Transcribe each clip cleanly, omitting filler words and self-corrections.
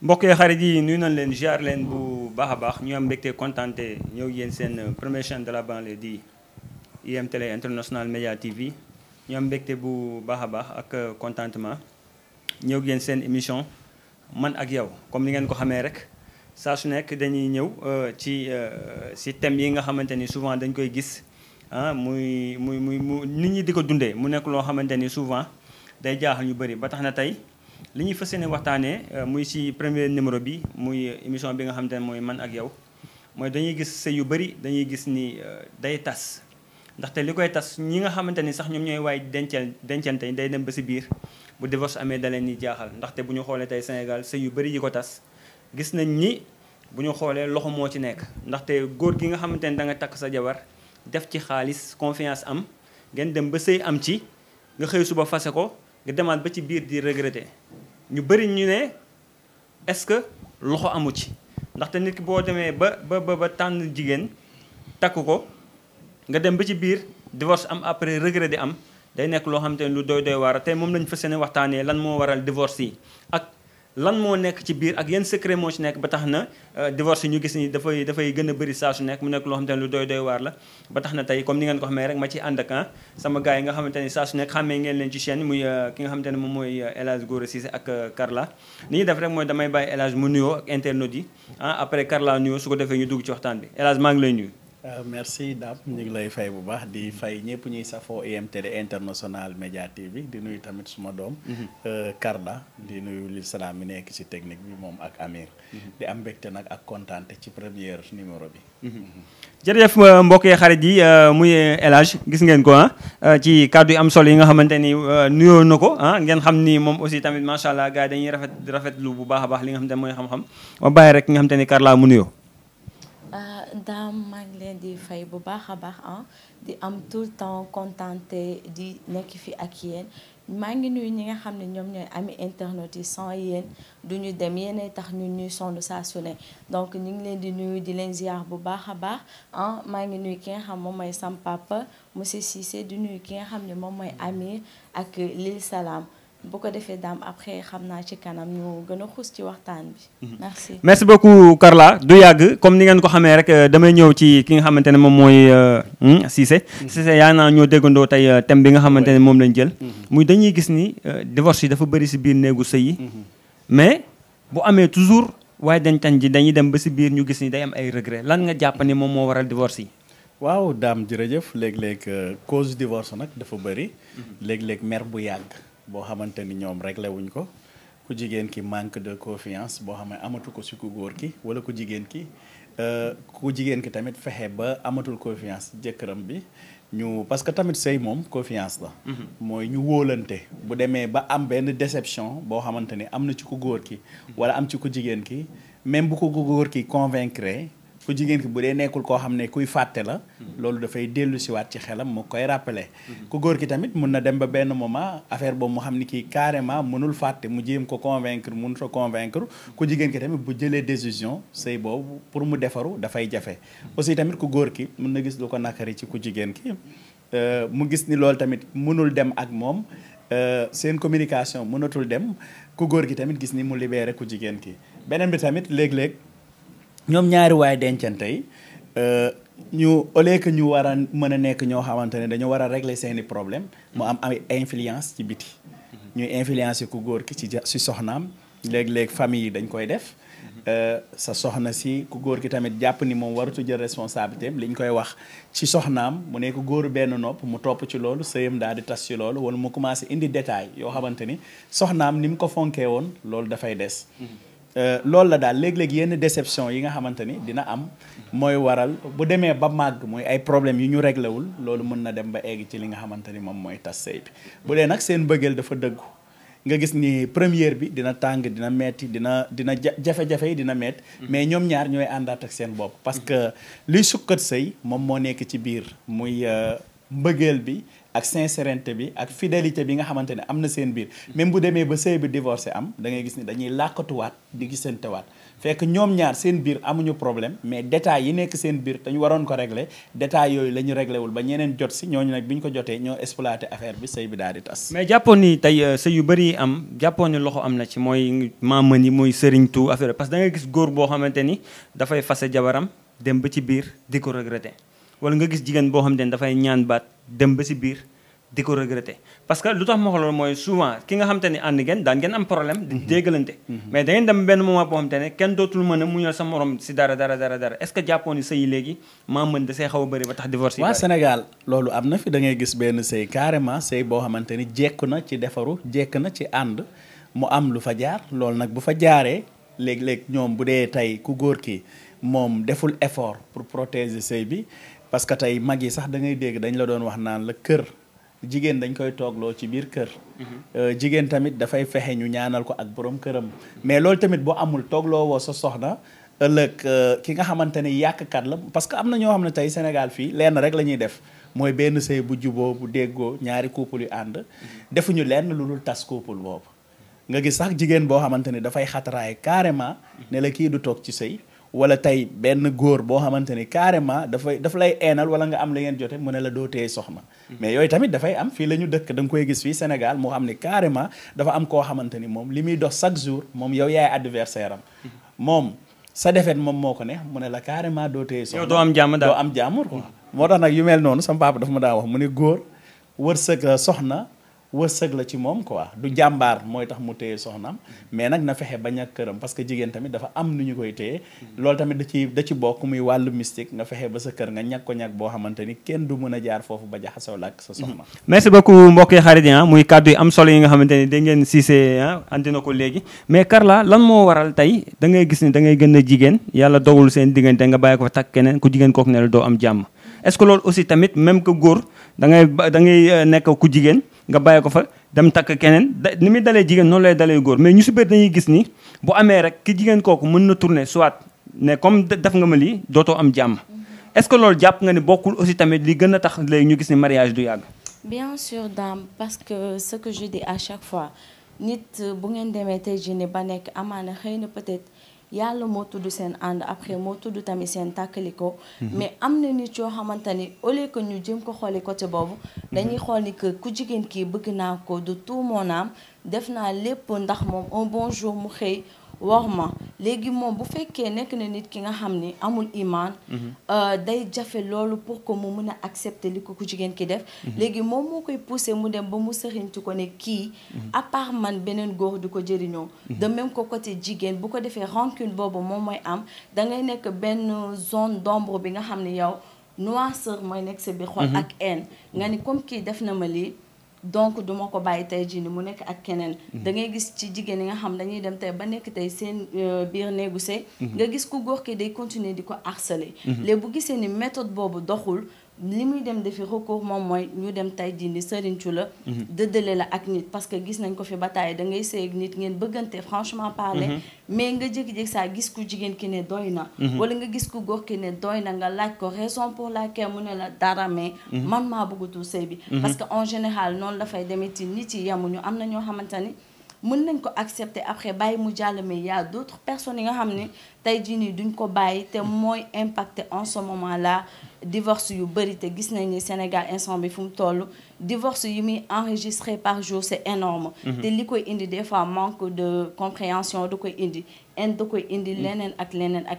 mbokk yi xarit yi nuyu nañ leen ziar leen bu baax a baax ñu am mbégte contenté ñëw yéen seen première chaîne de la banlieue di IM Télé International Média TV ñu am mbégte bu baax a baax ak contentement ñëw yéen seen émission man ak yow comme ni ngeen ko xamee rek saa su nekk dañuy ñëw ci thèmes yi nga xamante ni souvent dañ koy gis muy nit ñi di ko dundee mu nekk loo xamante ni souvent day jaaxal ñu bëri ba tax na tey li ñuy fas yéene waxtaanee muy ci premier numéro bi muy émission bi nga xamante ne mooy man ak yow mooy dañuy gis sëy yu bëri dañuy gis ni day tas ndaxte li koy tas ñi nga xamante ni sax ñoom ñooy waay dencante day dem ba ci biir bu divorce amee da leen ni jaaxal ndaxte bu ñu xoolee tey Sénégal sëy yu bëri yi ko tas gis nañ ni bu ñu xoolee loxo moo ci nekk ndaxte góor gi nga xamante ni da nga takk sa jabar def ci xaalis confiance am ngeen dem ba sëy am ci nga xëy suba fase ko nga demaat ba ci biir di regretter ñu bëri ñu ne est-ce que loxo amu ci ndaxte nit ki boo demee ba tànn jigéen takk ko nga dem ba ci biir divorce am après regret di am day nekk loo xamante ne lu doy waar tey moom lañu fas yéene waxtaanee lan moo waral divorce yi ak lan moo nekk ci biir ak yan secret moo ci nekk ba tax na divorce yi ñu gis ni dafay gën a bëri saa su nekk mu nekk loo xamante ne lu doy waar la ba tax na tey comme ni ngeen ko xamee rek ma ci ànd ak sama gars yi nga xamante ni saa su nekk xàmmee ngeen leen ci chaîne muy ki nga xamante ne moom mooy El Hadj Gora Cissé ak Karla ni ñuy def rek mooy damay bàyyi El Hadj mu nuyoo ak internautes yi après Karla nuyoo su ko defee ñu dugg ci waxtaan bi El Hadj maa ngi lay nuyu. merci Dame ñu ngi lay fay bu baax di fay ñëpp ñuy safoo IM Télé International Média TV di nuyu tamit suma doom Karla di nuyu li salaam mi nekk ci technique bi moom ak Amir di am mbégte nag ak kontaante ci première numéro bi jërëjëf mbokk yi xarit yi muy El Hadj gis ngeen ko ci kàddu yi am solo yi nga xamante ni nuyoo na ko ngeen xam ni moom aussi tamit macha allah gars yi dañuy rafetlu bu baax a baax li nga xamante ne mooy xam-xam ma bàyyi rek nga xamante ni Karla mu nuyoo. Dame maa ngi leen di fay bu baax a baax di am tout le temps contenté di nekk fi ak yéen maa ngi nuyu ñi nga xam ne ñoom ñooy ami internet yi sans yéen duñu dem yéenay tax ñun ñuy sonn saa su ne donc ñu ngi leen di nuyu di leen ziar bu baax a baax maa ngi nuyu ki nga xam moom mooy sam papa monsieur Cissé di nuyu ki nga xam ne moom mooy Amir ak Lil Salam bu ko defee Dame après xam naa ci kanam ñu gën a xuus ci waxtaan bi. merci beaucoup Karla du yàgg comme ni ngeen ko xamee rek damay ñëw ci ki nga xamante ne moom mooy Cissé. Cissé yaa naa ñoo déggandoo tey thème bi nga xamante ne moom lañ jël. muy dañuy gis ni divorce yi dafa bëri si biir néegu sëy yi. mais bu amee toujours waaye dencan ji dañuy dem ba si biir ñu gis ni day am ay regret lan nga jàpp ni moom moo waral divorce yi. waaw Dame jërëjëf léeg-léeg cause divorce nag dafa bëri. léeg-léeg mer bu yàgg. boo xamante ni ñoom réglé wuñ ko ku jigéen ki manque de confiance boo xam ne amatu ko si ku góor ki wala ku jigéen ki tamit fexe ba amatul confiance jëkkëram bi ñu parce que tamit sëy moom confiance la. mooy ñu wóolante bu demee ba am benn déception boo xamante ni am na ci ku góor ki wala am ci ku jigéen ki même bu ko ku góor ki convaincre ku jigéen ki bu dee nekkul koo xam ne kuy fàtte la loolu dafay dellu siwaat ci xelam mu koy rappeler ku góor ki tamit mun na dem ba benn moment affaire boobu mu xam ni kii carrément mënul fàtte mu jéem ko convaincre mënut a convaincre ku jigéen ki tamit bu jëlee décision sëy boobu pour mu defaru dafay jafe aussi tamit ku góor ki mun na gis lu ko nakari ci ku jigéen ki mu gis ni loolu tamit mënul dem ak moom seen communication mënatul dem ku góor ki tamit gis ni mu libéré ku jigéen ki beneen bi tamit léeg-léeg ñoom ñaari waaye dencante yi ñu au lieu que ñu war a mën a nekk ñoo xamante ne dañoo war a régler seeni problème mu am ay influence ci biti ñuy influence ku góor ki ci soxnaam léeg-léeg famille yi dañ koy def sa soxna si ku góor ki tamit jàpp ni moom waratu jël responsabilité am li ñu koy wax ci soxnaam mu nekk góoru benn nopp mu topp ci loolu sëyam daal di tas ci loolu wala mu commencé indi détail yoo xamante ni soxnaam ni mu ko fonkee woon loolu dafay des loolu la daal léeg-léeg yenn déception yi nga xamante ni dina am mooy waral bu demee ba màgg mooy ay problèmes yu ñu réglé wul loolu mën na dem ba egg ci li nga xamante ni moom mooy tas sëy bi bu dee nag seen bëggeel dafa dëggu nga gis ni première bi dina tàng dina metti dina jafe-jafe yi dina metti mais ñoom ñaar ñooy àndaat ak seen bopp parce que liy sukkat sëy moom moo nekk ci biir muy mbëggeel bi ak sincérité bi ak fidélité bi nga xamante ne am na seen biir même bu demee ba sëy bi divorcé am da ngay gis ni dañuy làkkatuwaat di gisantewaat fekk ñoom ñaar seen biir amuñu problème mais détails yi nekk seen biir dañu waroon ko régler détails yooyu la ñu réglé wul ba ñeneen jot si ñooñu nag bi ñu ko jotee ñoo exploité affaire bi sëy bi daal di tas. mais jàppoon ni tey sëy yu bëri am jàppoon ni loxo am na ci mooy maamën yi mooy sëriñ tu affaire parce que da ngay gis góor boo xamante ni dafay fase jabaram dem ba ci biir di ko regretter wala nga gis jigéen boo xamante ni dafay ñaan baat dem ba ci biir di ko regretter parce que lu tax ma wax loolu mooy souvent ki nga xamante ni ànd ngeen daan ngeen am problème di déggalante mais da ngeen dem benn moment boo xamante ne kenn dootul mën a muñal sa morom si dara est-ce que jàppoon ni sëy yi léegi maa mën da see xaw a bëri ba tax divorce yi waa Sénégal loolu am na fi da ngay gis benn sëy carrément sëy boo xamante ni jekku na ci defaru jekk na ci ànd mu am lu fa jaar loolu nag bu fa jaaree léeg-léeg ñoom bu dee tey ku góor ki moom deful effort pour protéger sëy bi parce que tey mag yi sax da ngay dégg dañ la doon wax naan la kër jigéen dañ koy toogloo ci biir kër jigéen tamit dafay fexe ñu ñaanal ko ak borom këram mais loolu tamit boo amul toogloo woo sa soxna ëllëg ki nga xamante ni yàqkat la parce que am na ñoo xam ne tey Sénégal fii lenn rek la ñuy def mooy benn sëy bu juboo bu déggoo ñaari couple yu ànd defuñu lenn lu dul tas couple boobu nga gis sax jigéen boo xamante ni dafay xatraay carrément ne la kii du toog ci sëy wala tey benn góor boo xamante ni carrément dafa lay eenal wala nga am la ngeen jote mu ne la doo téye soxna mais yooyu tamit dafay am fii la ñu dëkk da nga koy gis fii Sénégal moo xam ne carrément dafa am koo xamante ni moom li muy dox chaque jour moom yow yaay adversaire am moom sa defet moom moo ko ne mu ne la carrément doo téye soxna yow doo am jàmm daal doo am jàmm quoi moo tax nag yu mel noonu sama papa dafa ma daa wax mu ne góor wërsëg soxna wërsëg la ci moom quoi du jàmbaar mooy tax mu téye soxnaam mais nag na fexe bañ a këram parce que jigéen tamit dafa am nu ñu koy téye loolu tamit da ci bokk muy wàllu mystique nga fexe ba sa kër nga ñag ko ñag boo xamante ni kenn du mën a jaar foofu ba jaxasoo la ak sa soxna. merci beaucoup mbokki xarit yi muy kàddu yi am solo yi nga xamante ni da ngeen Cissé andi na ko léegi mais Carla lan moo waral tey da ngay gis ni da ngay gën a jigéen yàlla dogul seen diggante nga bàyyi ko fa takk keneen ku jigéen kooku ne la doo am jàmm est-ce que loolu aussi tamit même que góor da ngay nekk ku jigéen nga bàyyi ko fa dem takk keneen ni muy dalee jigéen noonu lay dalee góor mais ñu si bëri dañuy gis ni bu amee rek ki jigéen kooku mën na tourner soit ne comme def nga ma lii dootoo am jàmm est-ce que loolu jàpp nga ni bokkul aussi tamit li gën a tax léegi ñu gis ni mariage du yàgg. bien sûr Dame parce que ce que je dis à chaque fois nit bu ngeen demee tey jii ni ba nekk amaana xëy na peut-être yàlla moo tudd seen ànd après moo tudd tamit seen tàkkaliko mais am na nit yoo xamante ni au lieu que ñu jëm ko xooli côté boobu dañuy xool ni que ku jigéen kii bëgg naa ko de tout mon âme def naa lépp ndax moom un bon jour mu xëy wax ma léegi moom bu fekkee nekk na nit ki nga xam ni amul imaan day jafe loolu pour que mu mën a accepter li ko ku jigéen ki def léegi moom moo koy pousser mu dem ba mu sëriñtu ko ne kii à part man beneen góor du ko jëriñoo de même que côté jigéen bu ko defee rancune boobu moom mooy am da ngay nekk benn zone d'ombre bi nga xam ne yow noirceur mooy nekk sa biir xol ak haine nga ni comme kii def na ma lii donc duma ko bàyyi tey jii ni mu nekk ak keneen da ngay gis ci jigéen yi nga xam dañuy dem tey ba nekk tey seen biir néegu sëy nga gis ku góor ki day continuer di ko harceler léegi bu gisee ni méthode boobu doxul li muy dem defi recours moom mooy ñu dem tey jii ni sëriñcu la dëddale la ak nit parce que gis nañ ko fi bataille da ngay sëy ak nit ngeen bëggante franchement parler mais nga jékki-jékki saa gis ku jigéen ki ne doy na wala nga gis ku góor ki ne doy na nga laaj ko raison pour laquelle mu ne la dara mais man maa bëggatul sëy bi parce que en général noonu dafay demee ci nit yi yamuñu am na ñoo xamante ni mën nañ ko accepter après bàyyi mu jàll mais y a d'autres personnes yi nga xam ne tey jii nii duñ ko bàyyi te mooy impacter en ce moment là divorce yu bëri te gis nañ ni Sénégal instant bi fu mu toll divorce yi muy enregistré par jour c'est énorme te li koy indi des fois manque de compréhension da koy indi en da koy indi leneen ak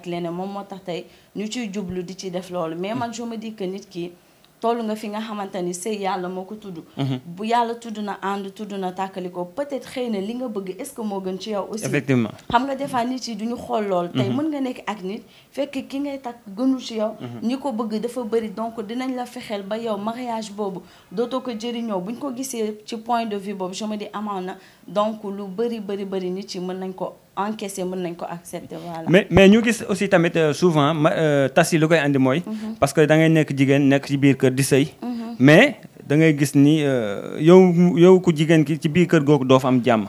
leneen moom moo tax tey ñu ciy jublu di ci def loolu mais man je me dis que nit ki toll nga fi nga xamante ni sëy yàlla moo ko tudd bu yàlla tudd na ànd tudd na tàkkaliko peut-être xëy na li nga bëgg est-ce que moo gën ci yow aussi effectivement xam nga des fois nit yi duñu xool lool tey mën nga nekk ak nit fekk ki ngay takk gënul ci yow ñi ko bëgg dafa bëri donc dinañ la fexeel ba yow mariage boobu dootoo ko jëriñoo buñ ko gisee ci point de vue boobu je me dis amaan na donc lu bëri nit yi mën nañ ko encaissé mën nañ ko accepter voilà. mais ñu gis aussi tamit souvent tas yi lu koy andi mooy. parce que da ngay nekk jigéen nekk ci biir kër di sëy. mais da ngay gis ni yow ku jigéen ki ci biir kër googu doo fa am jàmm.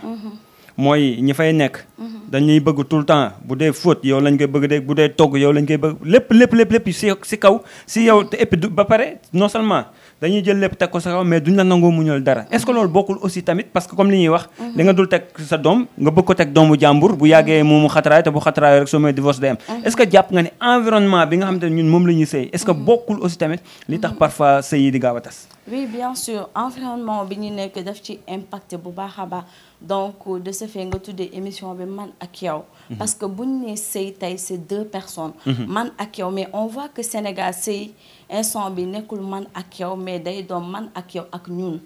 mooy ñi fay nekk. dañuy bëgg tout le temps bu dee fóot yow lañ koy bëgg de bu dee togg yow lañ koy bëgg lépp si kaw si yow te et puis ba pare non seulement dañuy jël lépp teg ko sa kaw mais duñ la nangoo muñal dara est-ce que loolu bokkul aussi tamit parce que comme li ñuy wax li nga dul teg sa doom nga bëgg ko teg doomu jàmbur bu yàggee moomu xatraay te bu xatraay rek soo may divorce day am est-ce que jàpp nga ne environnement bi nga xam te ne ñun moom la ñuy sëy est-ce que bokkul aussi tamit li tax parfois sëy yi di gaaw a tas oui bien sûr environnement bi ñu nekk daf ci impacté bu baax a baax donc de ce fait nga tuddee émission bi man ak yow parce que buñ ne sëy tey c'est deux personnes man ak yow mais on voit que Sénégal sëy instant bi nekkul man ak yow mais day doon man ak yow ak ñun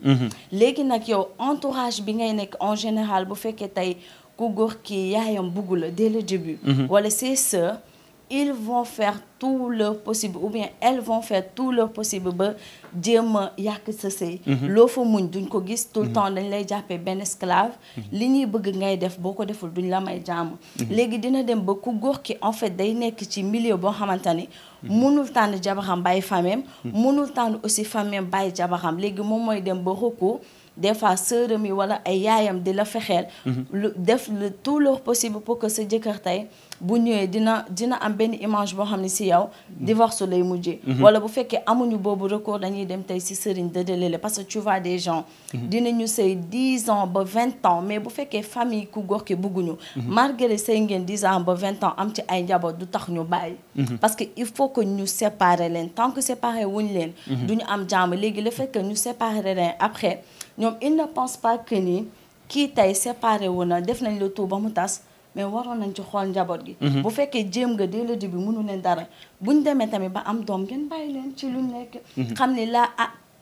léegi nag yow entourage bi ngay nekk en général bu fekkee tey ku góor ki yaayam bugg la dès le début wala ses sœurs ils vont faire tout leur possible ou bien elles vont faire tout leur possible ba jéem a yàq sa sëy loo fa muñ duñ ko gis tout le temps dañ lay jàppee benn esclave li ñuy bëgg ngay def boo ko deful duñ la may jàmm léegi dina dem ba ku góor ki en fait day nekk ci milieu boo xamante ni mënul tànn jabaram bàyyi fameem mënul tànn aussi fameem bàyyi jabaram léegi moom mooy dem ba recours des fois sœuram yi wala ay yaayam di la fexeel def le tout leur possible pour que sa jëkkër tey bu ñëwee dina am benn image boo xam ne si yow divorce lay mujjee wala bu fekkee amuñu boobu recours dañuy dem tey si sëriñ dëdalele parce que tu vois des gens dinañu sëy 10 ans ba 20 ans mais bu fekkee famille ku góor ki bugguñu malgré sëy ngeen 10 ans ba 20 ans am ci ay njaboot du tax ñu bàyyi parce que il faut que ñu séparer leen tant que séparer wuñ leen duñu am jàmm léegi le fait que ñu séparer leen après ñoom il ne pense pas que ni kii tey séparé wu na def nañ le tout ba mu tas mais waroon nañ ci xool njaboot gi bu fekkee jéem nga dès le début mënu leen dara buñ demee tamit ba am doom ngeen bàyyi leen ci luñ nekk xam ni laa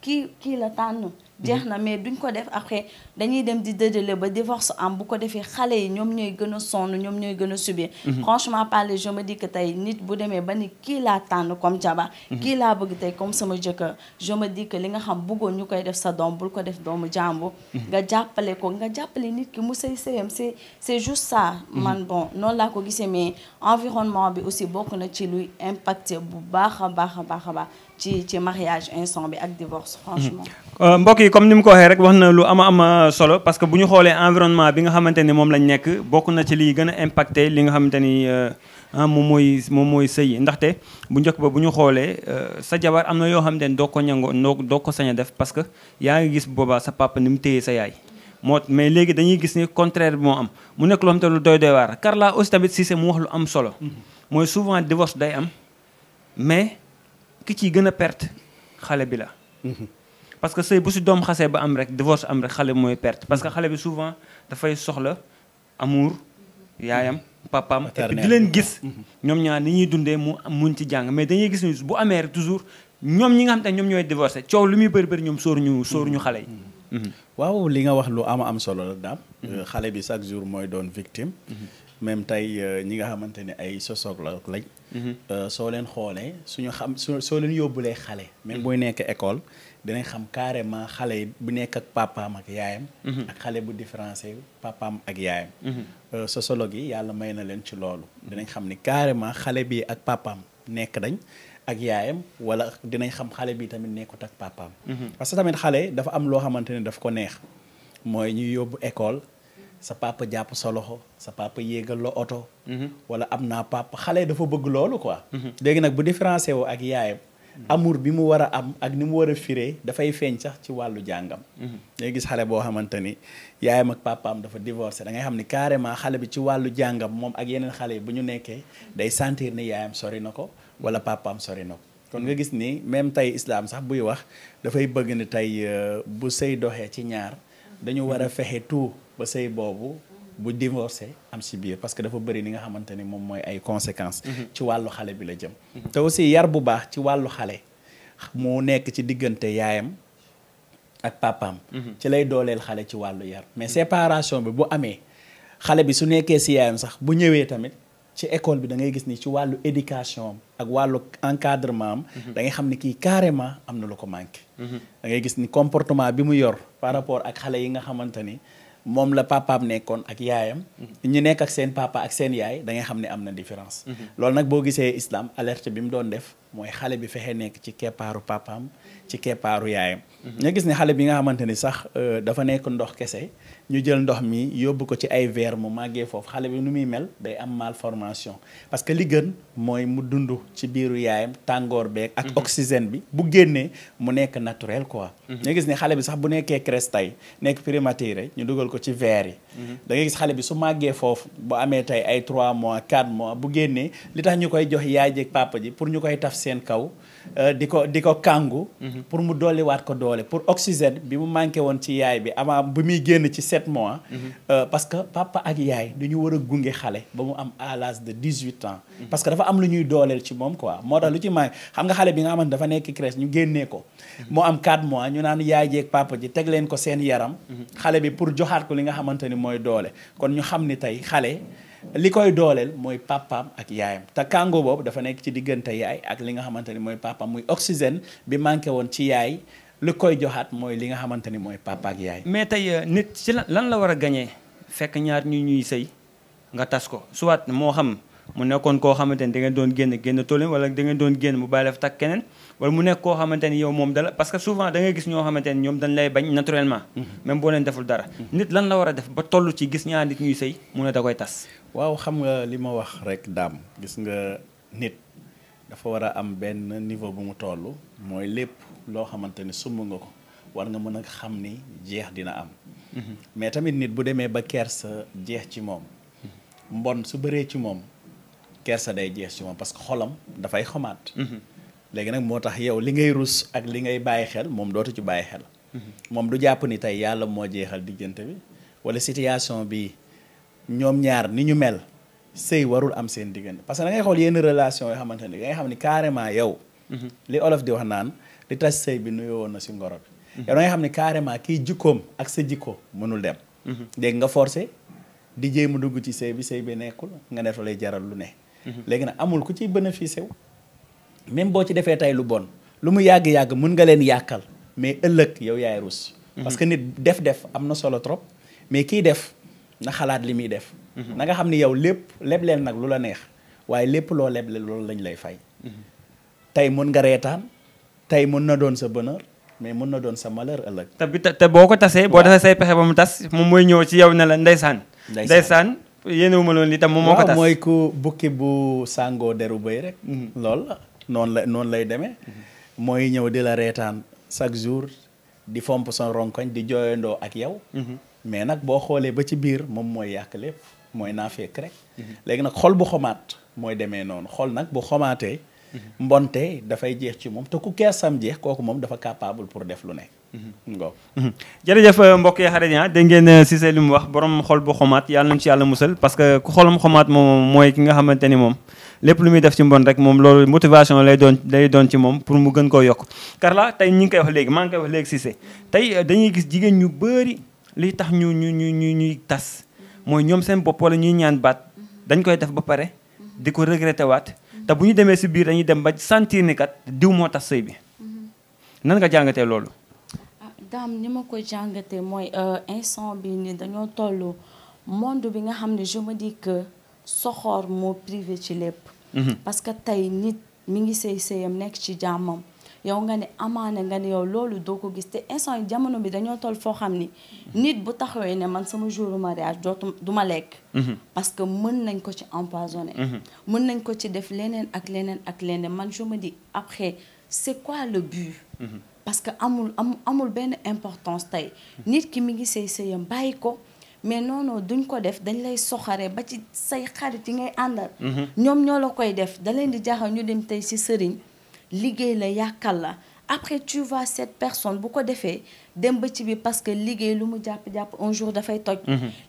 kii la tànn jeex na mais duñ ko def après dañuy dem di dëdale ba divorce am bu ko defee xale yi ñoom ñooy gën a sonn ñoom ñooy gën a subir franchement parler je me dis que tey nit bu demee ba ni kii laa tànn comme jabar kii laa bëgg tey comme sama jëkkër je me dis que li nga xam bëggoon ñu koy def sa doom bul ko def doomu jàmbur nga jàppale ko nga jàppale nit ki mu sëy sëyam c'est juste ça man bon noonu laa ko gisee mais environnement bi aussi bokk na ci luy impacté bu baax a baax a baax a baax ci mariage instant bi ak divorce franchement mbokk yi comme ni mu ko waxee rek wax na lu ama solo parce que bu ñu xoolee environnement bi nga xamante ni moom lañ nekk bokk na ci liy gën a impacté li nga xamante ni moom mooy sëy ndaxte bu njëkk ba bu ñu xoolee sa jabar am na yoo xamante ni doo ko ñangoo doo ko sañ a def parce que yaa ngi gis boobaa sa papa ni mu téyee sa yaay mais léegi dañuy gis ni contraire bi moo am mu nekk loo xamante lu doy waar Carla aussi tamit Cissé mu wax lu am solo mooy souvent divorce day am mais ki ciy gën a perte xale bi la parce que sëy bu si doom xasee ba am rek divorce am rek xale bi mooy perte parce que xale bi souvent dafay soxla amour yaayam papaam et puis di leen gis ñoom ñaar ni ñuy dundee mu muñ ci jàng mais dañuy gis ni bu amee rek toujours ñoom ñi nga xam te ñoom ñooy divorcé coow lu muy bëri ñoom sóoruñu xale yi waaw li nga wax lu am solo la daam xale bi chaque jour mooy doon victime même tey ñi nga xamante ne ay sociologue lañ soo leen xoolee soo leen yóbbulee xale même booy nekk école dinañ xam carrément xale yi bu nekk ak papaam ak yaayam ak xale bu différencié papaam ak yaayam sociologue yi yàlla may na leen ci loolu dinañ xam ni carrément xale bi ak papaam nekk dañ ak yaayam wala dinañ xam xale bi tamit nekkut ak papaam parce que tamit xale dafa am loo xamante ne daf ko neex mooy ñuy yóbbu école sa papa jàpp sa loxo sa papa yéegal la oto wala am naa papa xale dafa bëgg loolu quoi léegi nag bu différencié woo ak yaayam amour bi mu war a am ak ni mu war a firee dafay feeñ sax ci wàllu jàngam léegi gis xale boo xamante ni yaayam ak papaam dafa divorcé da ngay xam ni carrément xale bi ci wàllu jàngam moom ak yeneen xale yi bu ñu nekkee day sentir ni yaayam sori na ko wala papaam sori na ko kon nga gis ni même tey islam sax buy wax dafay bëgg ni tey bu sëy doxee ci ñaar dañu war a fexe tout ba sëy boobu bu divorcé am si biir parce que dafa bëri li nga xamante ni moom mooy ay conséquences ci wàllu xale bi la jëm te aussi yar bu baax ci wàllu xale mu nekk ci diggante yaayam ak papaam ci lay dooleel xale ci wàllu yar mais séparation bi bu amee xale bi su nekkee si yaayam sax bu ñëwee tamit ci école bi da ngay gis ni ci wàllu éducation am ak wàllu encadrement am da ngay xam ni kii carrément am na lu ko manqué da ngay gis ni comportement bi mu yor par rapport ak xale yi nga xamante ni moom la papaam nekkoon ak yaayam ñu nekk ak seen papa ak seen yaay da ngay xam ne am na différence loolu nag boo gisee islam alerte bi mu doon def mooy xale bi fexe nekk ci keppaaru papaam ci keppaaru yaayam. nga gis ne xale bi nga xamante ni sax dafa nekk ndox kese ñu jël ndox mi yóbbu ko ci ay verre mu màggee foofu xale bi nu muy mel day am malformation parce que li gën mooy mu dund ci biiru yaayam tàngoor beeg ak oxygène bi bu génnee mu nekk naturel quoi. nga gis ne xale bi sax bu nekkee crèche tey nekk prématuré ñu dugal ko ci verre yi. da ngay gis xale bi su màggee foofu bu amee tey ay 3 mois 4 mois bu génnee li tax ñu koy jox yaay jeeg papa ji pour ñu koy taf seen kaw di ko kàngu pour mu dolliwaat ko doole pour oxygène bi mu manqué woon ci yaay bi avant bi muy génn ci 7 mois parce que papa ak yaay dañu war a gunge xale ba mu am à l'âge de 18 ans parce que dafa am lu ñuy dooleel ci moom quoi moo tax lu ci manqué xam nga xale bi nga xamante dafa nekk crèche ñu génnee ko moo am 4 mois ñu naan yaay jeeg papa ji teg leen ko seen yaram xale bi pour joxaat ko li nga xamante ni mooy doole kon ñu xam ni tey xale li koy dooleel mooy papaam ak yaayam te kàngo boobu dafa nekk ci diggante yaay ak li nga xamante ni mooy papaam muy oxygène bi manqué woon ci yaay li koy joxaat mooy li nga xamante ni mooy papa ak yaay. mais tey nit ci lan la war a gañee fekk ñaar ñuy sëy nga tas ko soit moo xam mu nekkoon koo xamante ni da ngeen doon génn tolleen wala da ngeen doon génn mu bàyyi la fa takk keneen wala mu nekk koo xamante ni yow moom dala parce que souvent da ngay gis ñoo xamante ni ñoom dañ lay bañ naturellement même boo leen deful dara nit lan la war a def ba toll ci gis ñaar nit ñuy sëy mu ne da koy tas. waaw xam nga li ma wax rek daam gis nga nit dafa war a am benn niveau bu mu toll mooy lépp loo xamante ni sumb nga ko war nga mën a xam ni jeex dina am mais tamit nit bu demee ba kersa jeex ci moom mbon su bëree ci moom kersa day jeex ci moom parce que xolam dafay xomaat léegi nag moo tax yow li ngay rus ak li ngay bàyyi xel moom dootu ci bàyyi xel moom du jàpp ni tey yàlla moo jeexal diggante bi wala situation bi ñoom ñaar ni ñu mel sëy warul am seen diggante parce que da ngay xool yenn relation yoo xamante ni da ngay xam ni carrément yow li olof di wax naan li tas sëy bi nuyoo woon na si ngoro bi yow da ngay xam ni carrément kii jikkoom ak sa jikko mënul dem dégg nga forcé di jéem a dugg ci sëy bi nekkul nga def lay jaral lu ne léegi nag amul ku ciy bénéficié wu même boo ci defee tey lu bon lu mu yàgg-yàgg mën nga leen yàkkal mais ëllëg yow yaay rus parce que nit def am na solo trop mais kii def na xalaat li muy def na nga xam ni yow lépp leb leen nag lu la neex waaye lépp loo leble loolu lañ lay fay tey mën nga reetaan tey mën na doon sa bonheur mais mën na doon sa malheur ëllëg te boo ko tasee boo defee say pexe ba mu tas moom mooy ñëw ci yow ne la ndeysaan yéenewu ma loolu li tam moom moo ko tas mooy ku bukki bu sàngoo deru bëy rek loolu la noonu lay demee mooy ñëw di la reetaan chaque jour di fomp son ronkoñ di jooyandoo ak yow mais nag boo xoolee ba ci biir moom mooy yàq lépp mooy naa fekk rek léegi nag xol bu xomaat mooy demee noonu xol nag bu xomaatee mbonte dafay jeex ci moom te ku keesam jeex kooku moom dafa capable pour def lu ne ngo jërëjëf mbokk yi xarit yi dégg ngeen Cissé li mu wax borom xol bu xomaat yàlla nañu ci yàlla musal parce que ku xolam xomaat moom mooy ki nga xamante ni moom lépp lu muy def ci mbon rek moom loolu motivation lay doon ci moom pour mu gën koo yokk Carla tey ñi ngi koy wax léegi maa ngi koy wax léegi Cissé tey dañuy gis jigéen ñu bëri li tax ñuy tas mooy ñoom seen bopp wala ñuy ñaan baat dañ koy def ba pare di ko regretté waat te bu ñu demee si biir dañuy dem ba sentir ni kat diw moo tas sëy bi nan nga jàngatee loolu. daam ni ma ko jàngatee mooy instant bi ni dañoo toll monde bi nga xam ne je me dis que soxor moo privé ci lépp. parce que tey nit mi ngi sëyam nekk ci jàmmam yow nga ne amaana nga ne yow loolu doo ko gis te instant yi jamono bi dañoo toll foo xam ni nit bu taxawee ne man sama jour mariage du ma lekk. parce que mën nañ ko ci empoisonné. mën nañ ko ci def leneen ak leneen man je me dis après c'est quoi le but. parce que amul benn importance tey nit ki mi ngi sëyam bàyyi ko mais non duñ ko def dañ lay soxaree ba ci say xarit yi ngay àndal. ñoom ñoo la koy def da leen di jaaxal ñu dem tey ci sëriñ liggéey la yàkkal la après tu vois cette personne bu ko defee dem ba ci bi parce que liggéey lu mu jàpp un jour dafay toj.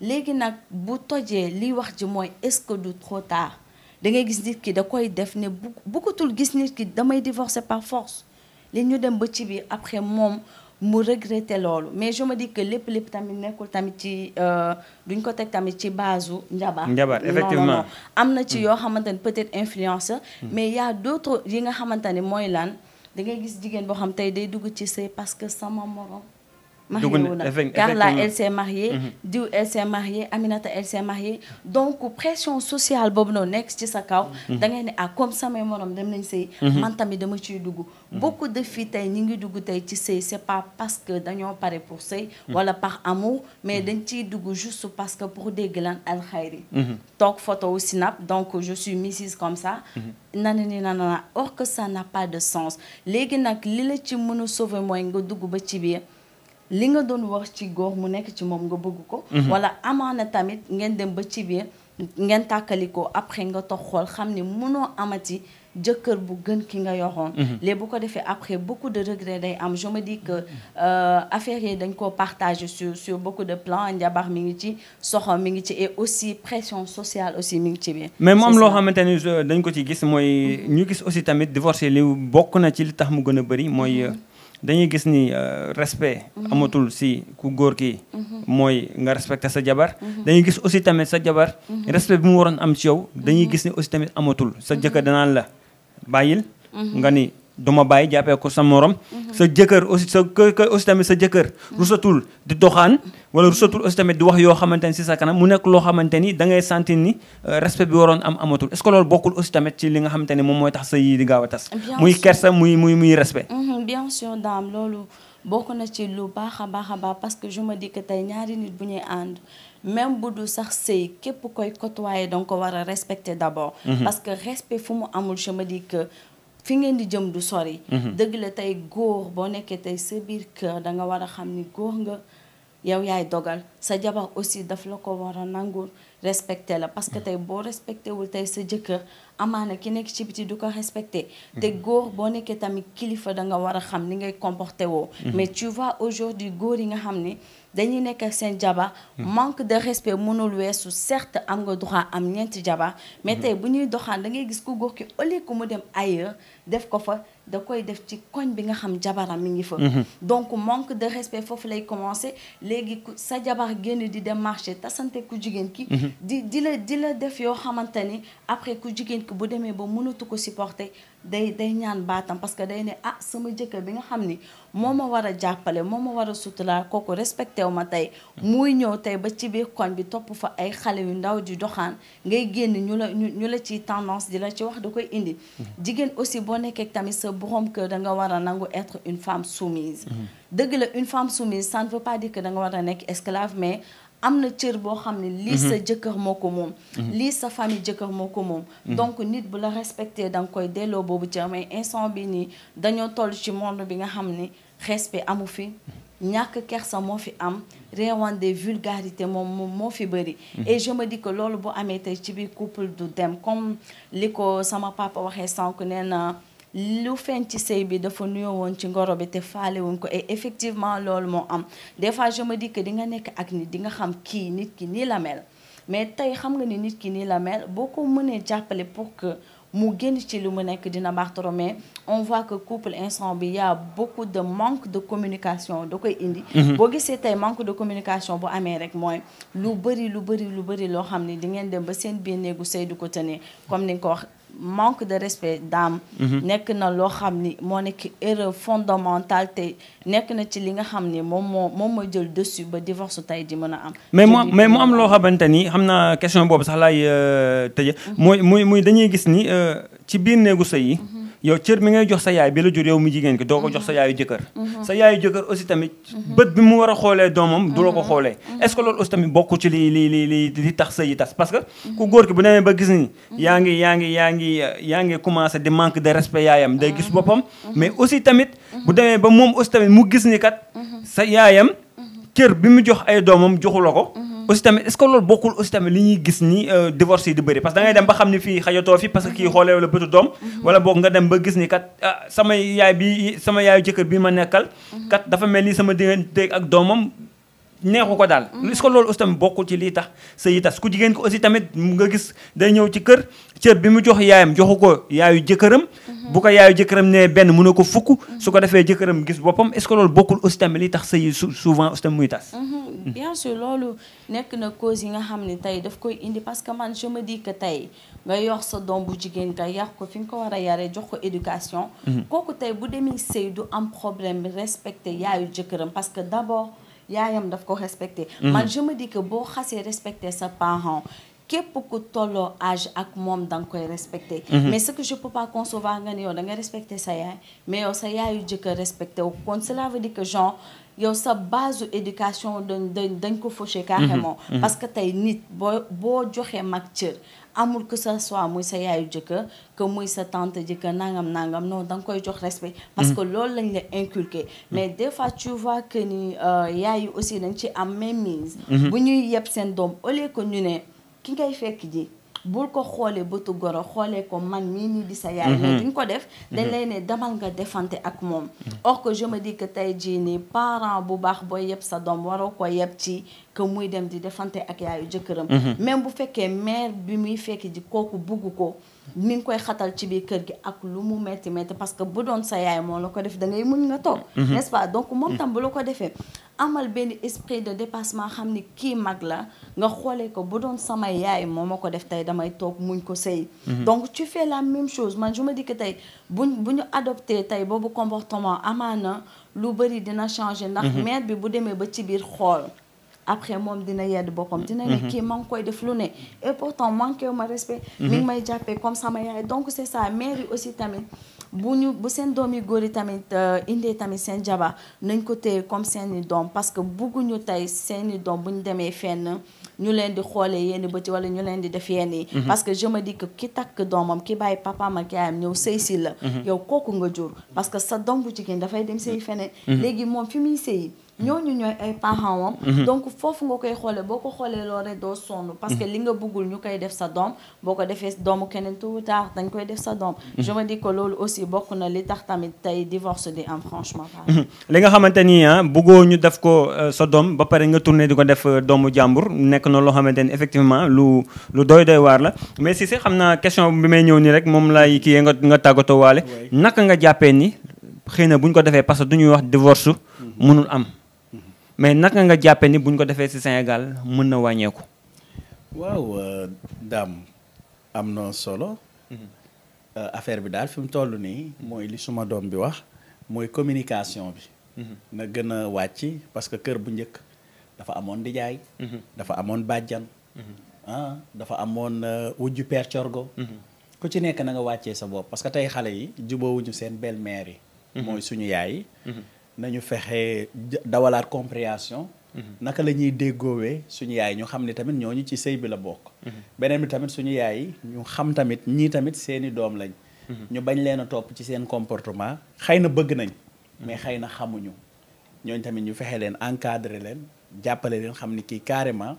léegi nag bu tojee liy wax ji mooy est-ce que du trop tard da ngay gis nit ki da koy def ne bëggatul gis nit ki damay divorcer par force. li ñu dem ba ci biir après moom mu regretter loolu mais je me dis que lépp tamit nekkul tamit ci duñ ko teg tamit ci base njabar effectivement non am na ci yoo xamante ne peut-être influenceur mais y a d'autres yi nga xamante ne mooy lan da ngay gis jigéen boo xam tey day dugg ci sëy parce que sama morom Carla elle s'est mariée, Diou elle s'est mariée, Aminata elle s'est mariée. Donc pression sociale boobu noonu nekk ci sa kaw da ngay ne comme samay morom dem nañ sëy man tamit dama ciy dugg. Beaucoup de filles tey ñi ngi dugg tey ci sëy c'est pas parce que dañoo pare pour sëy wala par amour mais dañ ciy dugg juste parce que pour dégg lan alxayri toog photo wu Snap donc je suis Mrs comme ça nanana or que ça n'a pas de sens. Léegi nag li la ci mën a sauver mooy nga dugg ba ci biir li nga doon wax ci góor mu nekk ci moom nga bëgg ko wala amaana tamit ngeen dem ba ci biir ngeen tàkkali ko après nga toog xool xam ne mënoo amati jëkkër bu gën ki nga yoroon léegi bu ko defee après beaucoup de regrets day am. Je me dis que affaire yi dañ koo partager sur beaucoup de plans. Njabar mi ngi ci soxo mi ngi ci et aussi pression sociale aussi mi ngi ci biir. mais mu am loo xamante ni dañ ko ci gis mooy ñu gis aussi tamit divorcé li bokk na ci li tax mu gën a bëri mooy dañuy gis ni respect amatul si ku góor ki mooy nga respecté sa jabar. dañuy gis aussi tamit sa jabar respect bi mu waroon am ci yow dañuy gis ni aussi tamit amatul sa jëkkër danaan la bàyyil nga ni duma bàyyi jàppee ko sa morom sa jëkkër aussi sa kër aussi tamit sa jëkkër rusatul di doxaan wala rusatul aussi tamit di wax yoo xamante ni si sa kanam mu nekk loo xamante ni da ngay sentir ni respect bi waroon am amatul est-ce que loolu bokkul aussi tamit ci li nga xamante ni moom mooy tax sa yi di gaaw a tas muy kersa muy respect. Bien sûr Dame loolu bokk na ci lu baax a baax parce que je me dis que tey ñaari nit bu ñuy ànd même bu du sax sëy képp koy côtoyer donc ko war a respecter d'abord parce que respect fu mu amul je me dis que fi ngeen di jëm du sori. Dëgg la tey góor boo nekkee tey sa biir kër da nga war a xam ni góor nga yow yaay dogal sa jabar aussi daf la ko war a nangul respecter la parce que tey boo respecté wul tey sa jëkkër amaana ki nekk ci biti du ko respecté te góor boo nekkee tamit kilifa da nga war a xam ni ngay comporté woo mais tu vois aujourd'hui góor yi nga xam ni dañuy nekk ak seen jabar manque de respect mënul weesu certes am nga droit am ñeenti jabar mais tey bu ñuy doxaan da ngay gis ku góor ki au lieu que mu dem ailleurs def ko fa da koy def ci koñ bi nga xam jabaram mi ngi fa donc manque de respect foofu lay commencer léegi sa jabar génn di dem marché tasante ku jigéen ki di la def yoo xamante ni après ku jigéen ki bu demee ba mënatu ko supporter day ñaan baatam parce que day ne sama jëkkër bi nga xam ni moo ma war a jàppale moo ma war a suturaal kooku respecté wu ma tey muy ñëw tey ba ci biir koñ bi topp fa ay xale yu ndaw di doxaan ngay génn ñu la ci tendance di la ci wax da koy indi jigéen aussi boo nekkee tamit sa borom kër da nga war a nangu être une femme soumise dëgg la une femme soumise ça ne veut pas dire que da nga war a nekk esclave mais am na cër boo xam ne lii sa jëkkër moo ko moom lii sa famille jëkkër moo ko moom donc nit bu la respecté da nga koy delloo boobu cër mais instant bi nii dañoo toll ci monde bi nga xam ne respect amu fi ñàkk kersa moo fi am réewande vulgarité moo fi bëri et je me dis que loolu bu amee tey ci biir couple du dem comme li ko sama papa waxee sànq nee na lu feeñ ci sëy bi dafa nuyoo woon ci ngoro bi te faale wuñ ko et effectivement loolu moo am des fois je me dis que di nga nekk ak nit di nga xam kii nit ki nii la mel mais tey xam nga ni nit ki nii la mel boo ko mënee jàppale pour que mu génn ci lu mu nekk dina baax trop mais on voit que couple instant bi y a beaucoup de manque de communication da koy indi boo gisee tey manque de communication bu amee rek mooy lu bëri loo xam ne di ngeen dem ba seen biir néegu sëy du ko tenir comme ni nga ko wax manque de respect Dame nekk na loo xam ni moo nekk erreur fondamentale te nekk na ci li nga xam ni moom moo jël dessus ba divorce tey di mën a am mais mu am loo xamante ni xam naa question boobu sax laay tëje muy dañuy gis ni ci biir néegu sëy yi yow cër mi ngay jox sa yaay bi la jur yow mu jigéen ki doo ko jox sa yaayu jëkkër sa yaayu jëkkër aussi tamit bët bi mu war a xoolee doomam du la ko xoolee est-ce que loolu aussi tamit bokku ci li tax sëy yi tas parce que ku góor ki bu demee ba gis ni yaa ngi commencé di manque de respect yaayam day gis boppam mais aussi tamit bu demee ba moom aussi tamit mu gis ni kat sa yaayam cër bi mu jox ay doomam joxu la ko aussi tamit est-ce que loolu bokkul aussi tamit li ñuy gis ni divorce yi di bëri parce que da ngay dem ba xam ni fii xajatoo fi parce que kii xoolee wala bëtu doom wala boog nga dem ba gis ni kat sama yaayu jëkkër bi ma nekkal kat dafa mel ni sama diggante ak doomam neexu ko daal. est-ce que loolu aussi tamit bokkul ci lii tax sëy yi tas ku jigéen ko aussi tamit nga gis day ñëw ci kër cër bi mu jox yaayam joxu ko yaayu jëkkëram. bu ko yaayu jëkkëram ne benn mu ne ko fukk. su ko defee jëkkëram gis boppam est-ce que loolu bokkul aussi tamit lii tax sëy yi souvent aussi tamit muy tas. bien sûr loolu nekk na cause yi nga xam ne tey daf koy indi parce que man je me dis que tey nga yor sa doom bu jigéen nga yar ko fi nga ko war a yaree jox ko éducation. kooku tey bu demee sëy du am problème bi respecter yaayu jëkkëram parce que d'abord yaayam daf ko respecter. man je me dis que boo xasee respecter sa parent képp ku tolloo âge ak moom da nga koy respecter. mais ce que je peux pas concevoir nga ne yow da nga respecter sa yaay mais yow sa yaayu jëkkër respecter wu kon cela veut dire que genre yow sa base éducation dañ ko fauché carrément. parce que tey nit boo joxee mag cër amul que ça soit muy sa yaayu jëkkër que muy sa tante jëkkër nangam non da nga koy jox respect. parce que loolu lañ la inculqué. mais des fois tu vois que ni yaay yi aussi dañ ci am mainmise. bu ñuy yeb seen doom au lieu que ñu ne ki ngay fekk ji bul ko xoolee bëtu goro xoolee ko man mii nii di sa yaay. mais duñ ko def dañ lay ne demal nga defante ak moom. or que je me dis que tey jii nii parent bu baax booy yeb sa doom waroo ko yeb ci que muy dem di defante ak yaayu jëkkëram. même bu fekkee mère bi muy fekk ji kooku bugg ko mi ngi koy xatal ci biir kër gi ak lu mu metti parce que bu doon sa yaay moo la ko def da ngay muñ nga toog. n'est-ce pas donc moom tam bu la ko defee amal benn esprit de dépassement xam ni kii mag la nga xoolee ko bu doon sama yaay moo ma ko def tey damay toog muñ ko sëy. donc tu fais la même chose man je me dis que tey bu ñu adopté tey boobu comportement amaana lu bëri dina changer. ndax mère bi bu demee ba ci biir xool. après moom dina yedd boppam dina ne kii maa ngi koy def lu ne et pourtant manqué wu ma respect. mi ngi may jàppee comme sama yaay donc c'est ça mère yi aussi tamit bu seen doom yu góor yi tamit indee tamit seen jabar nañ ko téye comme seeni doom parce que bugguñu tey seeni doom bu ñu demee fenn ñu leen di xoolee yenn bëti wala ñu leen di def yenn yi. parce que je me dis que ki takk doomam ki bàyyi papaam ak yaayam ñëw sëy si la. yow kooku nga jur parce que sa doom bu jigéen dafay dem sëy feneen. léegi moom fi muy sëyi ñooñu ñooy ay parents wam donc foofu nga koy xoolee boo ko xoolee loolu rek doo sonn parce que li nga bëggul ñu koy def sa doom boo ko defee doomu keneen tôt ou tard dañ koy def sa doom. je me dis que loolu aussi bokk na li tax tamit tey divorce di am franchement. li nga xamante ni bëggoo ñu def ko sa doom ba pare nga tourné di ko def doomu jàmbur nekk na loo xamante ni effectivement lu doy waar la mais si xam naa question bi may ñëw nii rek moom laay kii nga tàggatoo waale naka nga jàppee ni xëy na bu ñu ko defee parce que du ñuy wax divorce mënul am. mais naka nga jàppee ni buñ ko defee ci Sénégal mën na wàññeeku. waaw Dame am na solo. affaire bi daal fi mu toll nii mooy li suma doom bi wax mooy communication bi. na gën a wàcc parce que kër bu njëkk dafa amoon ndijaay. dafa amoon bàjjan. dafa amoon wujju père corgo. ku ci nekk na nga wàccee sa bopp parce que tey xale yi jubóowuñu seen belle-mère yi. mooy suñu yaay yi. nañu fexe dawalaat compréhension. naka la ñuy déggoowee suñu yaay ñu xam ne tamit ñooñu ci sëy bi la bokk. beneen bi tamit suñu yaay yi ñu xam tamit ñii tamit seeni doom lañ. ñu bañ leen a topp ci seen comportement xëy na bëgg nañ. mais xëy na xamuñu. ñooñu tamit ñu fexe leen encadrer leen jàppale leen xam ni kii carrément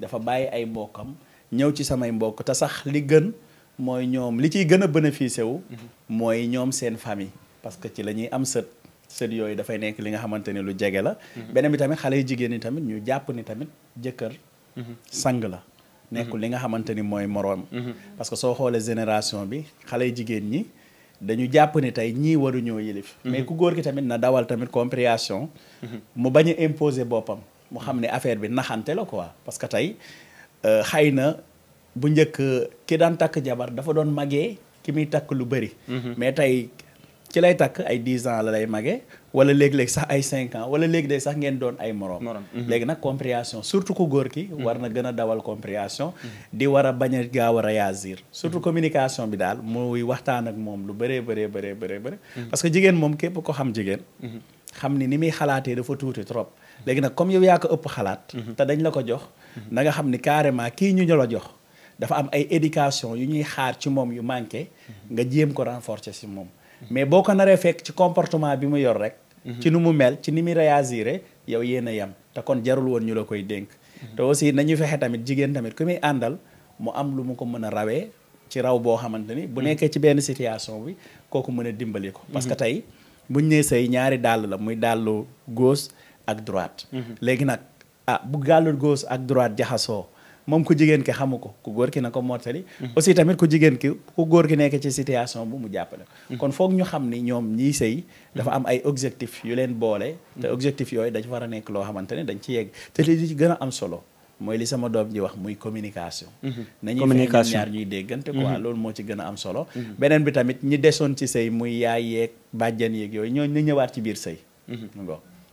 dafa bàyyi ay mbokkam ñëw ci samay mbokk te sax li gën mooy ñoom li ciy gën a bénéficier wu. mooy ñoom seen famille parce que ci la ñuy am sët. sët yooyu dafay nekk li nga xamante ni lu jege la. beneen bi tamit xale yu jigéen ñi tamit ñu jàpp ni tamit jëkkër sang la. nekkul li nga xamante ni mooy moroom. parce que soo xoolee génération bi xale yu jigéen ñi dañu jàpp ni tey ñii waruñoo yilif. mais ku góor ki tamit na dawal tamit compréhension. mu bañ a imposer boppam. mu xam ne affaire bi naxante la quoi parce que tey xëy na bu njëkk ki daan takk jabar dafa doon magee ki muy takk lu bëri. mais tey. ci lay takk ay 10 ans la lay magee wala léeg-léeg sax ay 5 ans wala léegi day sax ngeen doon ay moroom léegi nag compréhension surtout ku góor ki war na gën a dawal compréhension di war a bañ a gaaw a réagir surtout communication bi daal muy waxtaan ak moom lu bëree bëri parce que jigéen moom képp ko xam jigéen xam ni muy xalaatee dafa tuuti trop léegi nag comme yow yaa ko ëpp xalaat te dañ la ko jox na nga xam ni carrément kii ñu la jox dafa am ay éducation yu ñuy xaar ci moom yu manqué nga jéem ko renforcer ci moom mais boo ko naree fekk ci comportement bi mu yor rek. ci nu mu mel ci ni muy réagir yow yéen a yem te kon jarul woon ñu la koy dénk. te aussi nañu fexe tamit jigéen tamit ku muy àndal mu am lu mu ko mën a rawee ci raw boo xamante ni bu nekkee ci benn situation bi kooku mën a dimbali ko. parce que tey buñ nee sëy ñaari dàll la muy dàllu gauche ak droite. léegi nag bu gàllul gauche ak droite jaxasoo moom ku jigéen ki xamu ko ku góor ki na ko mottali aussi tamit ku jigéen ki ku góor ki nekk ci situation bu mu jàppale kon foog ñu xam ni ñoom ñiy sëy dafa am ay objectif yu leen boole te objectif yooyu dañ war a nekk loo xamante ne dañ ci yegg te li ci gën a am solo mooy li sama doom ji wax muy communication nañuy fexe ñaar ñuy déggante quoi loolu moo ci gën a am solo beneen bi tamit ñi desoon ci sëy muy yaay yeeg bàjjan yeeg yooyu ñooñu na ñëwaat ci biir sëy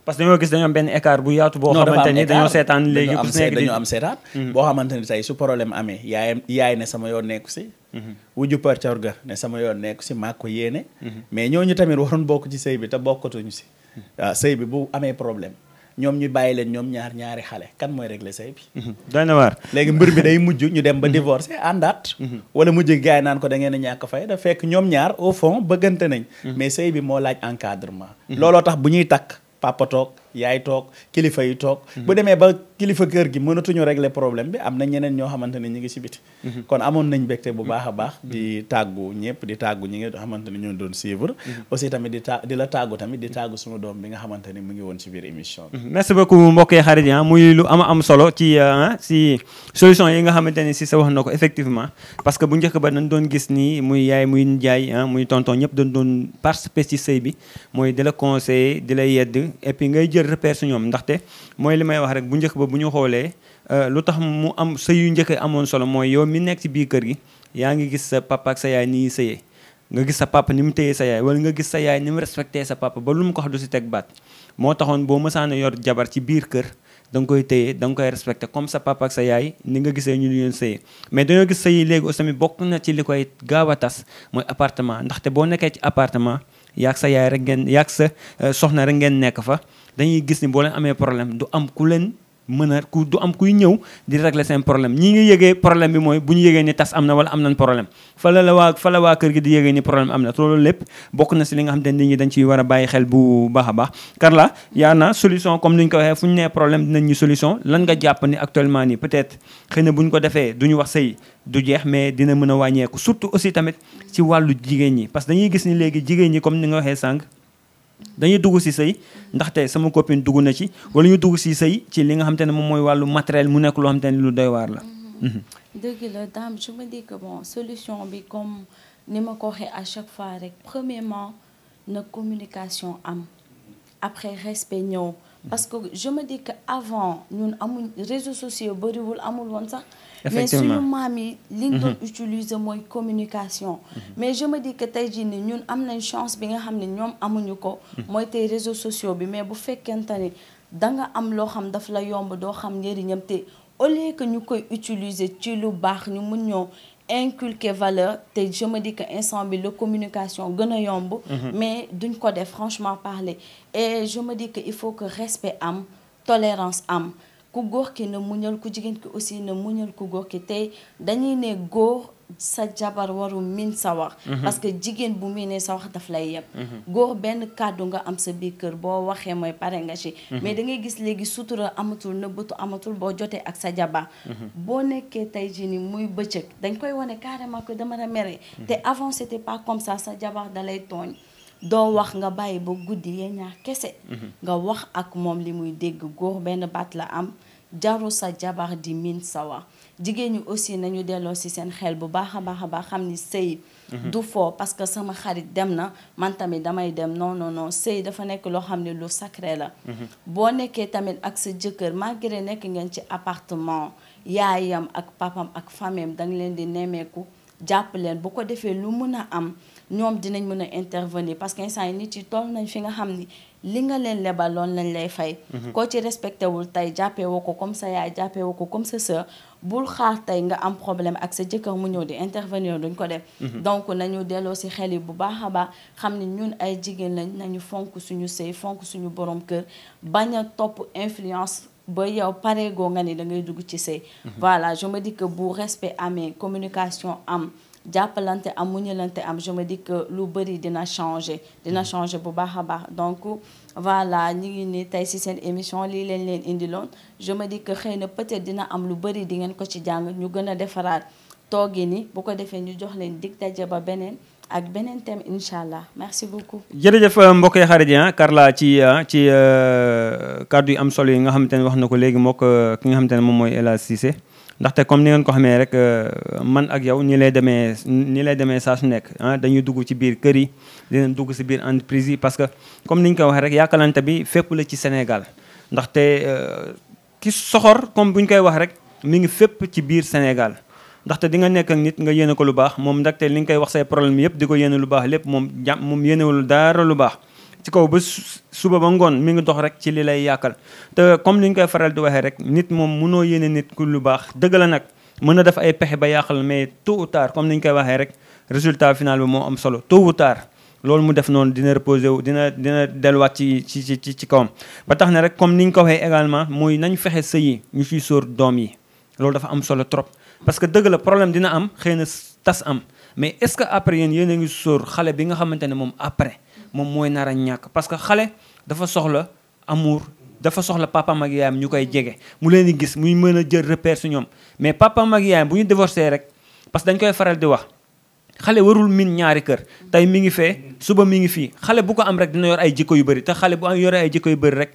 parce que dañoo gis dañoo am benn écart bu yaatu boo xamante ni dañoo seetaan léegi ku nekk dañoo am seetaan boo xamante ni tey su problème amee yaay ne sama yoon nekku si wujju parcorga ne sama yoon nekku si maa ko yéene mais ñooñu tamit waroon bokk ci sëy bi te bokkatuñu si waaw sëy bi bu amee problème ñoom ñu bàyyi leen ñoom ñaari xale kan mooy régler sëy bi doy na waar léegi mbir bi day mujj ñu dem ba divorcé àndaat wala mujj gaay yi naan ko da ngeen a ñàkk fay da fekk ñoom ñaar au fond bëggante nañ mais sëy bi moo laaj encadrement looloo tax bu ñuy takk papa toog yaay toog kilifa yi toog bu demee ba kilifa kër gi mënatuñu régler problème bi am na ñeneen ñoo xamante ne ñu ngi si biti kon amoon nañ mbégte bu baax a baax di tàggu ñëpp di tàggu ñi nga xamante ne ñoo doon suivre aussi tamit di la tàggu tamit di tàggu suñu doom bi nga xamante ne mu ngi woon si biir émission bi merci beaucoup mbokk yi xarit yi muy lu am solo ci si solution yi nga xamante ne si sa wax na ko effectivement parce que bu njëkk ba dañ doon gis ni muy yaay muy njaay muy tonton ñëpp doon participer ci sëy bi mooy di la conseiller di la yedd et puis ngay jël repère su ñoom ndaxte mooy li may wax rek bu njëkk ba bu ñu xoolee lu tax mu am sëy yu njëkk amoon solo mooy yow mi nekk ci biir kër gi yaa ngi gis sa papa ak sa yaay ni sëyee nga gis sa papa ni mu téyee sa yaay wala nga gis sa yaay ni mu respecté sa papa ba lu mu ko wax du si teg baat moo taxoon boo mësaan a yor jabar ci biir kër da nga koy téye da nga koy respecté comme sa papa ak sa yaay ni nga gisee ñu leen sëyee mais dañoo gis sëy yi léegi aussi tamit bokk na ci li koy gaaw a tas mooy appartement ndaxte boo nekkee ci appartement yaag sa yaay rek ngeen yaag sa soxna rek ngeen nekk fa dañuy gis ni boo leen amee problème du am ku leen mën a du am kuy ñëw di régler seen problème ñi ngi yëgee problème bi mooy bu ñu yëgee ni tas am na wala am nañ problème fa la waa kër gi di yëgee ni problème am na loolu lépp bokk na si li nga xam te nit ñi dañ ciy war a bàyyi xel bu baax a baax Carla yaa na solution comme ni ñu ko waxee fu ñu nee problème dinañ ñu solution lan nga jàpp ni actuellement nii peut-être xëy na bu ñu ko defee du ñu wax sëy du jeex mais dina mën a wàññeeku surtout aussi tamit ci wàllu jigéen ñi parce que dañuy gis ni léegi jigéen ñi comme ni nga waxee sànq dañuy dugg ci sëy ndaxte sama copine dugg na ci wala ñu dugg ci sëy ci li nga xam te ne moom mooy wàllu matériel mu nekk loo xam te ne lu doy waar la. dëgg la Dame je me dis que bon solution bi comme ni ma ko waxee à chaque fois rek premièrement na communication am après respect ñëw parce que je me dis que avant ñun amuñ réseaux sociaux bariwul amul woon sax. mais suñu maam yi li ñu doon utiliser mooy communication mais je me dis que tey jii nii ñun am nañ chance bi nga xam ne ñoom amuñu ko mooy tey réseaux sociaux bi mais bu fekkente ni danga am loo xam daf la yomb doo xam njëriñam te au lieu que ñu koy utiliser ci lu baax ñu mun ñoo inculquer valeur te je me dis que instant bi la communication gën a yomb mais duñ ko def franchement parler et je me dis que il faut que respect am tolérance am ku góor ki na muñal ku jigéen ki aussi na muñal ku góor ki tey dañuy ne góor sa jabar waru miin sa wax parce que jigéen bu miinee sa wax daf lay yeb góor benn kàddu nga am sa biir kër boo waxee mooy pare nga ci mais da ngay gis léegi sutura amatul nëbbatu amatul boo jotee ak sa jabar boo nekkee tey jii ni muy bëccëg dañ koy wane carrément que dama la mere te avant c'était pas comme ça sa jabar dalay tooñ doo wax nga bàyyi ba guddi yee ñaar kese nga wax ak moom li muy dégg góor benn baat la am jaru sa jabar di miin sa wax jigéen ñi aussi nañu delloo ci seen xel bu baax a baax a baax xam ni sëy du foo parce que sama xarit dem na man tamit damay dem non non non sëy dafa nekk loo xam ne lu sacré la boo nekkee tamit ak sa jëkkër malgré nekk ngeen ci appartement yaayam ak papam ak famem danga leen di nemmeeku jàpp leen bu ko defee lu mën a am ñoom dinañ mën a intervenir parce que instant yi nit yi toll nañ fi nga xam ni li nga leen lebal loolu lañ lay fay koo ci respecté wul tey jàppee woo ko comme sa yaay jàppee woo ko comme sa sœur bul xaar tey nga am problème ak sa jëkkër mu ñëw di intervenir duñ ko def donc nañu delloo ci xel yi bu baax a baax xam ni ñun ay jigéen lañ nañu fonk suñu sëy fonk suñu borom kër bañ a topp influence ba yow pareegoo nga ni da ngay dugg ci sëy voilà je me dis que bu respect amee communication am jàppalante am muñalante am je me dis que lu bëri dina changer bu baax a baax donc voilà ñi ngi ni tey ci seen émission lii leen indiloon je me dis que xëy na peut-être dina am lu bëri di ngeen ko ci jàng ñu gën a defaraat toogi ni bu ko defee ñu jox leen dig daje ba beneen ak beneen thème incha allah merci beaucoup. jërëjëf mbokk yi xarit yi Carla ci kàddu yu am solo yi nga xamante ne wax na ko léegi mook ki nga xamante ne moom mooy El Hadj Cissé ndaxte comme ni ngeen ko xamee rek man ak yow nii lay demee saa su nekk dañuy dugg ci biir kër yi dinañ dugg si biir entreprise yi parce que comme ni ñu ko waxee rek Yakalante bi fépp la ci Sénégal ndaxte ki soxor comme bu ñu koy wax rek mi ngi fépp ci biir Sénégal ndaxte di nga nekk ak nit nga yéene ko lu baax moom ndaxte li nga koy wax say problème yëpp di ko yéene lu baax lépp moom yéenewul dara lu baax ci kaw ba suba ba ngoon mi ngi dox rek ci li lay yàkkal te comme ni ñu koy faral di waxee rek nit moom mënoo yéene nit ku lu baax dëgg la nag mën na def ay pexe ba yàqal mais tôt ou tard comme ni ñu koy waxee rek résultat final bi moo am solo tôt ou tard loolu mu def noonu dina reposé wu dina delluwaat ci kawam ba tax na rek comme ni ñu ko waxee également mooy nañ fexe sëy yi ñu ciy sóor doom yi loolu dafa am solo trop parce que dëgg la problème dina am xëy na tas am mais est-ce que après yéen a ngi sóor xale bi nga xamante ne moom après moom mooy nar a ñàkk parce que xale dafa soxla amour dafa soxla papaam ak yaayam ñu koy jege mu leen di gis muy mën a jël repère su ñoom mais papaam ak yaayam bu ñu divorcé rek parce que dañ koy faral di wax xale warul min ñaari kër tey mi ngi fee suba mi ngi fii xale bu ko am rek dina yor ay jikko yu bëri te xale bu yore ay jikko yu bëri rek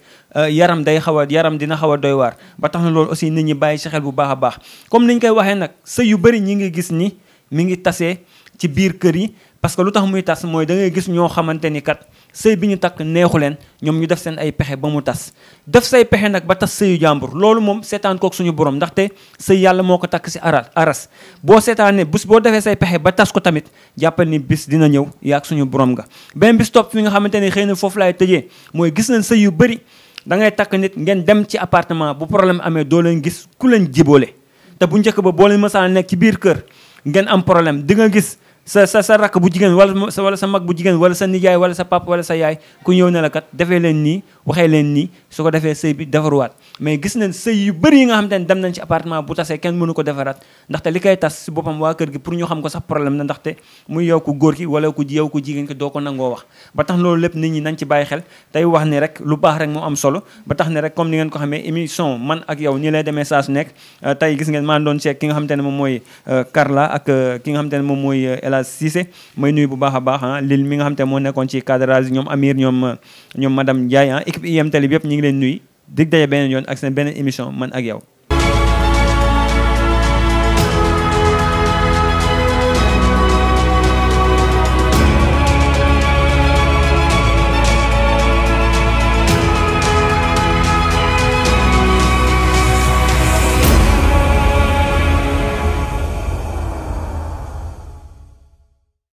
yaram dina xaw a doy waar ba tax na loolu aussi nit ñi bàyyi ci xel bu baax a baax comme ni ñu koy waxee nag sëy yu bëri ñi ngi gis ni mi ngi tasee ci biir kër yi parce que lu tax muy tas mooy da ngay gis ñoo xamante ni kat sëy bi ñu takk neexu leen ñoom ñu def seen ay pexe ba mu tas def say pexe nag ba tas sëyu jàmbur loolu moom seetaan kook suñu borom ndaxte sëy yàlla moo ko takk si aras boo seetaanee bés boo defee say pexe ba tas ko tamit jàppal ni bis dina ñëw yaag suñu borom nga benn bis topp fi nga xamante ni xëy na foofu laay tëjee mooy gis nañ sëy yu bëri da ngay takk nit ngeen dem ci appartement bu problème amee doo leen gis ku leen jiboole te bu njëkk ba boo leen mësaan nekk ci biir kër ngeen am problème di nga gis sa rakk bu jigéen wala sa mag bu jigéen wala sa nijaay wala sa papa wala sa yaay ku ñëw ne la kat defee leen nii waxee leen nii su ko defee sëy bi defaruwaat mais gis nañ sëy yu bëri yi nga xamante ne dem nañ ci appartement bu tasee kenn mënu ko defaraat ndaxte li koy tas si boppam waa kër gi pour ñu xam ko sax problème na ndaxte muy yow ku góor ki wala yow ku jigéen ki doo ko nangoo wax ba tax loolu lépp nit ñi nañ ci bàyyi xel tey wax ni rek lu baax rek moo am solo ba tax ne rek comme ni ngeen ko xamee émission man ak yow nii lay demee saa su nekk tey gis ngeen maa doon seeg ki nga xamante ne moom mooy Carla ak ki nga xamante ne moom mooy El Hadj Cissé may nuyu bu baax a baax Lille mi nga xamante ne moo nekkoon ci cadrage ñoom Amir ñoom madame Ndiaye équipe IM Télé bi yëpp ñu ngi leen nuyu dig daje beneen yoon ak seen beneen émission man ak yow